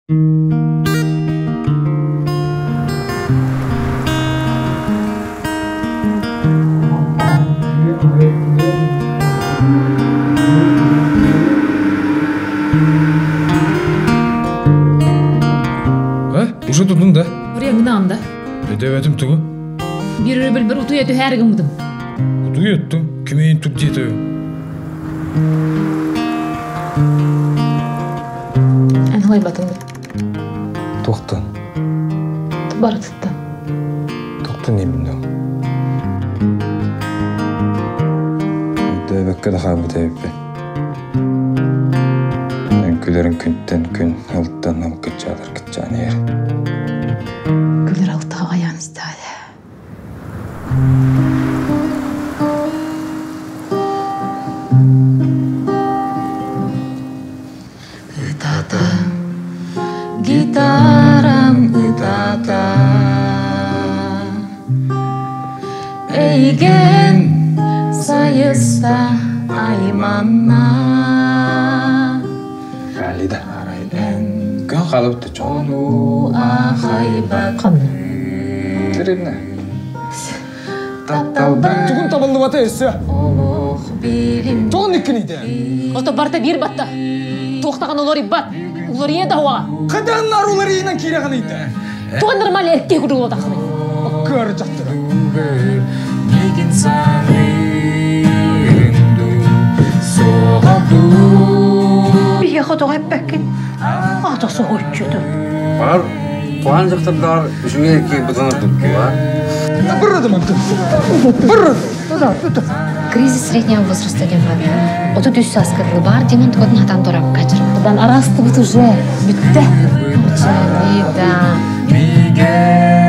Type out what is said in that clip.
А? Уже тудун да? Урегынан да. Өдөбөтүм тугу? Бир өрөбүл бір утуя түһәр гыммытым. Утуя өттүм. Кимейин тук диэтэбин. Эн халайбатың бит. Туохтан? Барытыттан. Туохтан именно? Өйдөөбөккө да хаалбыт эбиппин. Эн күлэрин күнтэн күн алтан ал кыччаатар кыччаан иһэр. Күлэр алтаҕа айаан истэҕэ. Ытата, гитарам ытата, Эйген сайыста айманна. Алида, Күн қалып чоң. Қанна? Теребне. Тугун табыллыбата өссө. Тоҕун иккиниде. Ото барта бир батта. Туохтаҕан олор иббат. Уларыйа да уаҕа. Каданнар уларыйынан киирэҕин ыйда. Туга нормально эркке курдук Көр жактыра. Мигин саныырын дуу, суоҕа дуу. Биһиэхэ тоҕо эппэккин? Ата соһуччутун. Бар, куһаҕан дьахтардар үчүгэй киһи быдан ордук буолар. Кризис среднего возраста диэн баар. 33 сааска дылы баар диэн онтукатын хатан турапка Дан арастыбыт уже бүттэ. Да. Миге.